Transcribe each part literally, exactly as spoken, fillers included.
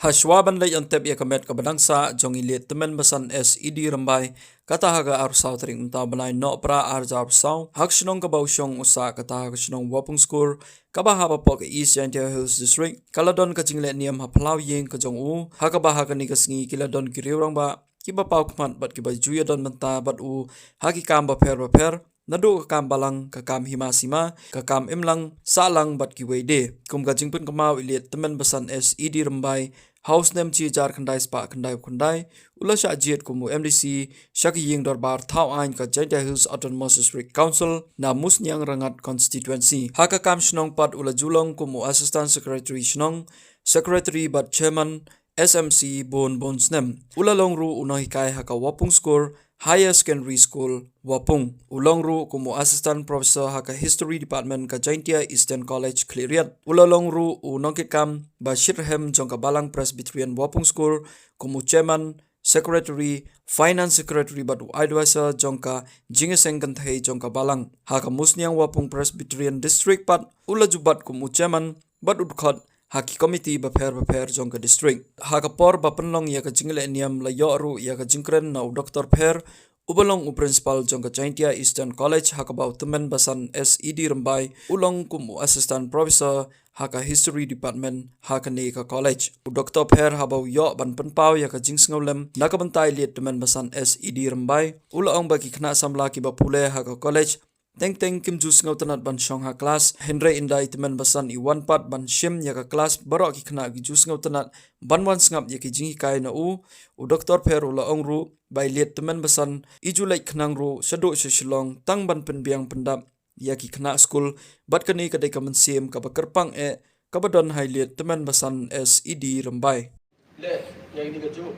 Hashwa ban leit ïa tep ïa ka met kaba dang sah jong i Liet Tymmen Basan S E D Rymbai, kata ha ka arphew saw tarik mynta u bnai Nohprah arhajar arphew saw, ha ka shnong kaba u shong u sah kata ha ka shnong Wapung Skur, kaba ha bapoh ka East Jaintia Hills District, ka la don ka jingleh niam ha phyllaw ïing ka jong u, ha kaba ha kane ka sngi ki la don ki riew rangbah kiba paw khmat bad kiba ju ïa don bynta bad u ha ki kam bapher bapher, naduh ka kam balang, ka kam hima sima, ka kam imlang sahlang bad kiwei de. Kum ka jingpynkynmaw, i Liet Tymmen Basan S E D Rymbai, ha u snem shi hajar khyndai spah khyndai phew khyndai, u la shah jied kum u M D C sha ka ïing dorbar thaw aiñ ka Jaintia Hills Autonomous District Council na Musniang Rangad Constituency. Ha ka kam shnong pat u la ju long kum u Assistant Secretary Shnong, Secretary bad Chairman S M C bun bun snem. U la long ruh u nonghikai ha ka Wapung Skur Higher Secondary School, Wapung. U long ruh kum u Assistant Professor ha ka History Department ka Jaintia Eastern College, Khliehriat. U la long ruh u nongkitkam ba shitrhem jong ka Balang Presbyterian Wapung Skur kum u Chairman, Secretary, Finance Secretary bad u Advisor jong ka Jingïaseng Kynthei jong ka Balang. Ha ka Musniang Wapung Presbyterian District pat u la ju bat kum u Chairman bad u dkhot ha ki komiti bapher bapher jong ka district. Ha ka por ba pynlong ïa ka jingleh niam la ïoh ruh ïa ka jingkren na u Doktor Pher, uba long u principal jong ka Jaintia Eastern College, ha kaba u Tymmen Basan S E D Rymbai u long kum u Assistant Professor ha ka History Department ha kane ka college. U Doktor Pher haba u ïoh ban pynpaw ïa ka jingsngewlem na ka bynta i Liet Tymmen Basan S E D Rymbai, u la ong ba ki khynnah samla kiba pule ha ka college teng teng kim ju sngewtynnat ban shong ha klas, hynrei ynda i Tymmen Basan i wan pat ban shim ïa ka klas, baroh ki khynnah ki ju sngewtynnat ban wan sngap ïa ki jinghikai na u. U Doktor Pher u la ong ruh ba i Liet Tymmen Basan i ju leit khnang ruh shaduh sha Shillong tang ban pynbiang pyndap ïa ki khynnah skul, bad kane ka dei ka mynsiem kaba kyrpang eh kaba don ha i Liet Tymmen Basan S E D Rymbai. Leh ïa kane kajuh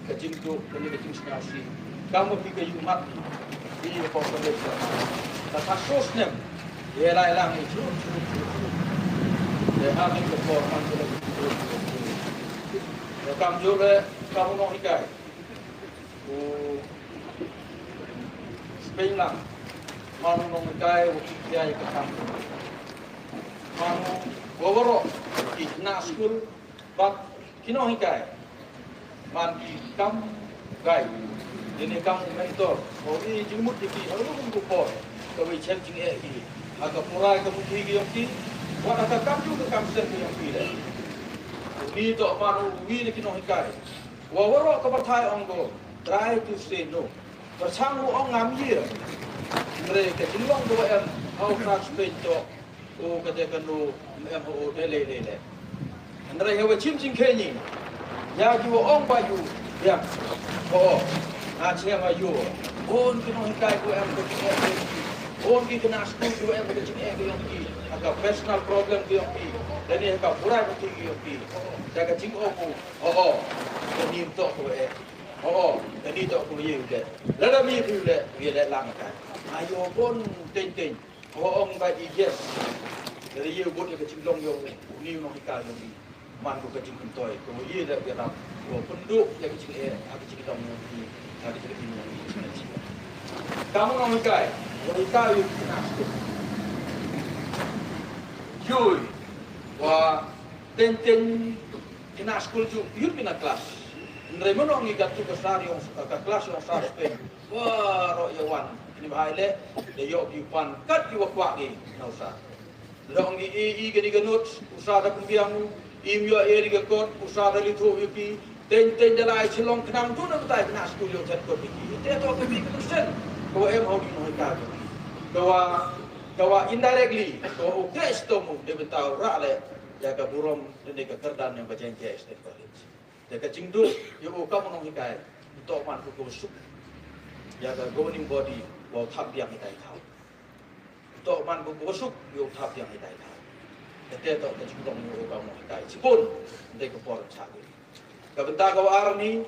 ka jingduk, kane ka jingsngewsih. Kam ma phi ka ïumat phi, phi ïa ka population. Ka sa snem ïa lai lang i shu shu shu shu. Ïa ha kane ka por man ka la shu shu shu. Ïa kam juh leh kam u nonghikai u speng lang. Man u nonghikai u ki ïa ka kam. Man u wa waroh ki khynnah skul bad ki nonghikai. Man ki kam guide, ïa ne kam mentor. Ba u i jingmut ïa ki ha u kum u por. Ka wei chem jingeh ki ha ka pura ka puthi ki ïong ki, wat ha ka kam ju ka kam seng ki ïong ki leh. Uni to man u wi na ki nonghikai. Wa waroh ka batai ong ko, try to say no. Ba chang u ong ngam ïa. Hynrei ka jinglong ko em ha u kra Spain to. O ka te ka no em ha u de le le le. Hynrei ha wa chim jingkheiñ. Ïa ki wa ong ba ïu ïa. Ko na chem wa ïu. Bun ki nonghikai ko em ka jingeh ki ïong ki. Bun ki khynnah skul ko em ka jingeh ki ïong ki. Ha ka personal problem ki ïong ki. Lane ha ka burai ki ïong ki. Te ka jingong ko. Oh, oh. Ka nim to ko eh. Oh, oh. Ka ni to ko ïa u leh. Lada mi phi u leh, u ïa leh lang ka. Ayo bun teng teng. Wa ong ba i yes. Lada ïa u bud ïa ka jinglong ïa u, u ni u nonghikai ïa u ni. Man ko ka jingkyntoi. Ko ïa leh ïa ram. Ko pynduh ïa ka jingeh, ha ka jinglong ïa u ni. Ha ka jinglong ïa u ni. Kam u nonghikai. Wa hikai ïa u ni. Yoi. Wa teng teng khynnah skul ju ïoh ki na klas. Hynrei mano ngi kat tu ka sar ïong, ka klas ïong sar Spain. Waroh ïa wan. Kini bahai leh, da ïoh ki pan kat ki wa kwah ki na u sar. Long ki i, i kini ka notes, u sar da pynbiang u, im ïoh ïa ri ka kot, u sar da li thu ïa ki, teng teng da lai Shillong khnang tu na batai khynnah skul ïong chat kot ïa ki. Te to ka bi ka sen, ko em hau di noi ka ki. Ko wa, ko wa indirectly, ko wa u kres to mu, de bentau ra leh, ïa ka burom, de ka kyrdan ïong ka jeng jeng State College. Te ka jingduh ïa u kam u nonghikai, to man ko ko suk. Ïa ka governing body, wa thap biang hikai thau. To man ko ko suk, ïa u thap biang hikai thau. Te te to ka jingdong ïa u kam u nonghikai. Sipun, te ka por cha ko. Ka bynta ka wa ar ni,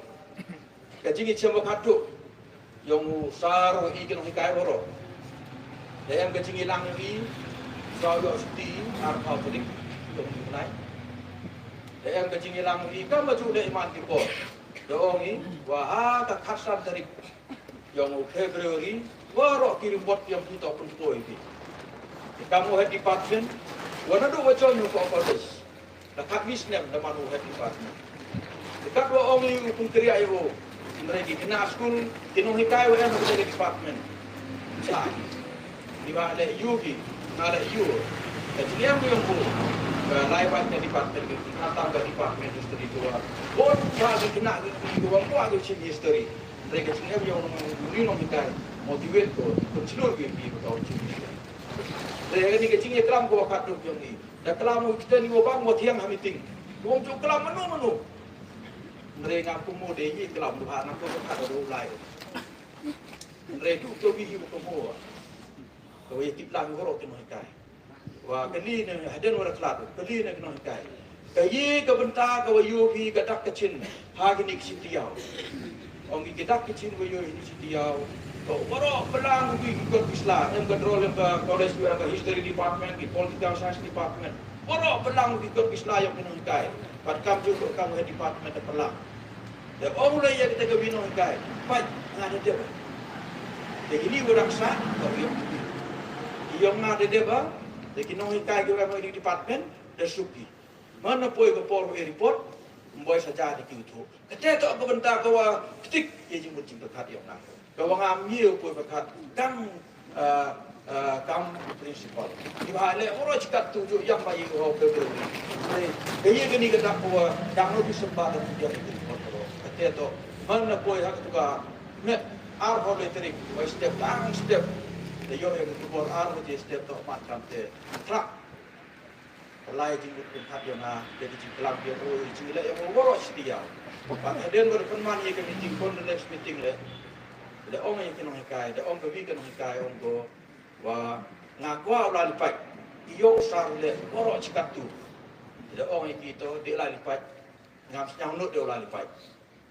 ka jingïachem wa khatduh. Ïong u sar wa i ki nonghikai waroh. Da em ka jingïalang ïong i, saw ïoh shuti, arphew tarik, ïong i nai. Da em ka jingïalang ïong i, kam wa ju da iman ki por. Da ong i, wa ha ka khatsan tarik. Ïong u February, waroh ki report ïong ki to pynpoi ki. Kam u head department, wa naduh wa join u ko college. Da khatwi snem da man u head department. Te katba ong ïa u pynkynriah ïa u, hynrei ki khynnah skul, ki nonghikai wa em ha ka department. Sa ki ba leh ïa ki, nga leh ïa u. Ka jingem ïa u, ka lai bad ka department ki, ki kata ka department history tu wa. Bun sa ki khynnah ki, ki wa kwah ki shin history. Hynrei ka jingem ïa u nong, u nonghikai, motivate ko, pynshlur ki, ki, ki, ki, ki. Hynrei kane ka jingïaklam ko wa khatduh ïa u ngi. Da klam u kita ni wa bang wa thiang ha meeting. Ko wam ju klam mano mano. Hynrei ngam kum mo de ïa klam du ha ngam kum ka da u lai. Hynrei du to wi ïa u kum mo. Ka wa ïa tip lang ïa u rok ki nonghikai. Wa kali ne hadien wa da khlad, kali ne ki nonghikai. Ka ïa ka bynta ka wa ïoh phi ka dak ka chin ha kini ki shi taïaw. Ong ki dak ki chin wa ïoh kini shi taïaw. Ka waroh pynlang ki kot ki sla, em ka drol em ka college wa ka history department, ki political science department. Waroh pynlang ki kot ki sla ïa ki nonghikai. Bad kam ju kam ha department da pynlang. Te ong u la ïa kita ka wi nonghikai, pait nga da dep. Te kini wa dang sah, ka wi ong kini. Ki ong nga da dep ba, te ki nonghikai ki wa em ha ki department, da suk ki. Man na poi ka por wa report, mboi saja da ki u thuh. Kata to ka bynta ka wa ktik, ïa jingmut jingpyrkhat ïa nga. Ka wa ngam ïa u poi pyrkhat, kam ah, ah, kam principal. Ki ba leh waroh chi katto ju ïam ba ïa u hok ke ke. Ka ïa kani ka dak wa dang no December da tu ïam ki kot ro. Kata to man na poi ha ka tu ka met ar hok le tarik wa step dang step. Da ïoh ïa ka tu bor ar hok step to mat kam te. Trak. Ka lai jingmut pynphat ïa nga, ïa ka jingklam ïa u, ïa jingïaleh ïa u waroh shi taïaw. Bad hadien ba da pynman ïa ka meeting, kon the next meeting le. Da ong ïa ki nonghikai, da ong ka wi ka nonghikai, ong ko, wa nga kwah u lai lipait. Ïoh sar le waroh shi katto. Da ong ïa ki to, dei lai lipait. Ngam sñiaw nud dei u lai lipait.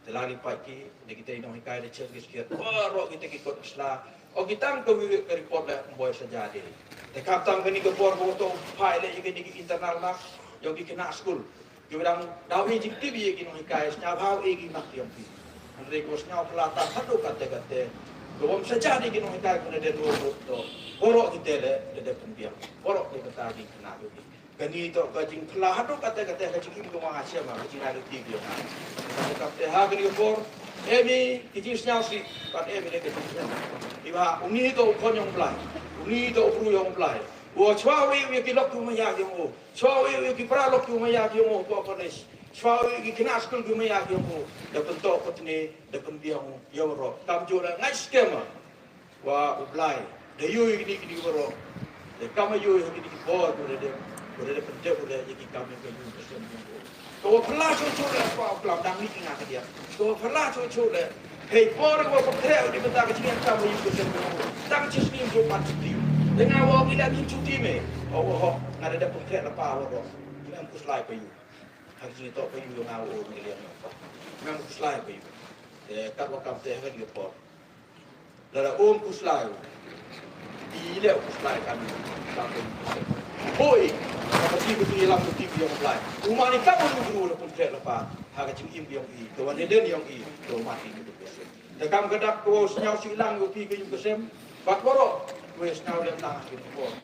Te la lipait ki, da kita i nonghikai da chel ki skit. Waroh kita ki kot ki sla. O ki tang ka wi ka report la mboi saja de. Te kam tang kani ka por ko to phai le ïa kani ki internal marks. Ïa ki khynnah skul. Ki wa dang daw i jingtip ïa ki nonghikai sñiaw bha ïa ki mark ïa ki. Hynrei ko sñiaw pla ta haduh kate kate. Ko bym saja de ki nonghikai ko na de to to. Waroh kita le da de pynbiang. Waroh kita ki khynnah ïa ki. Kani to ka jingphla haduh kate kate ka jingim ka wa nga shem ka jingai luti ki yong. Ka te ha kani ka por em i ki jingsñiaw sih, bad em i le ka jingsñiaw. Iwa uni to u khon yong Blai, uni to u bru yong Blai. Wa chwa wi wi ki lok ki maya ki yong u, chwa wi wi ki pra lok ki maya ki yong u ko college, chwa wi ki khynnah skul ki maya ki yong u. Da pynto ko tne, da pynbiang u yong ro. Kam ju la ngai skema. Wa u Blai da ïoh ïa kini kini baroh. Da kam ïoh ïa kini ki bor, u da, u da pyndep u da ïa ki kam ïa ka ïing ka sem. Ka wa phylla shuh shuh leh, wa u klam dang ni ki nga ka diak. Ka wa phylla shuh shuh leh. Hei por ka wa pyntreh u di mynta ka jingïakam ïa ka sem. Tang shi snem shuh pat shuti. Da nga wa ki da kin shuti me. Wa wa hok nga da da pyntreh la pa wa roh. Ngam kuslai pa ïu. Ha ka jingïatoh pa ïu nga wa u ngi liang pa. Ngam kuslai pa ïu. Eh, kat wa kam te ha ka dei por. Lada um kuslai. Di le kuslai kan. Kan. Hoi. Ka ti ka ti lam ka ti ka yong Blai. Uma ni ka bun guru la pun trek la pa. Ha ka jingim yong i. Ka wan eden yong i. Ka mati ka tu ka sem. Da kam ka dak ko sñiaw si lang ko pi ka yong ka sem. Bak boro. Ko sñiaw lem lang ka yong ko.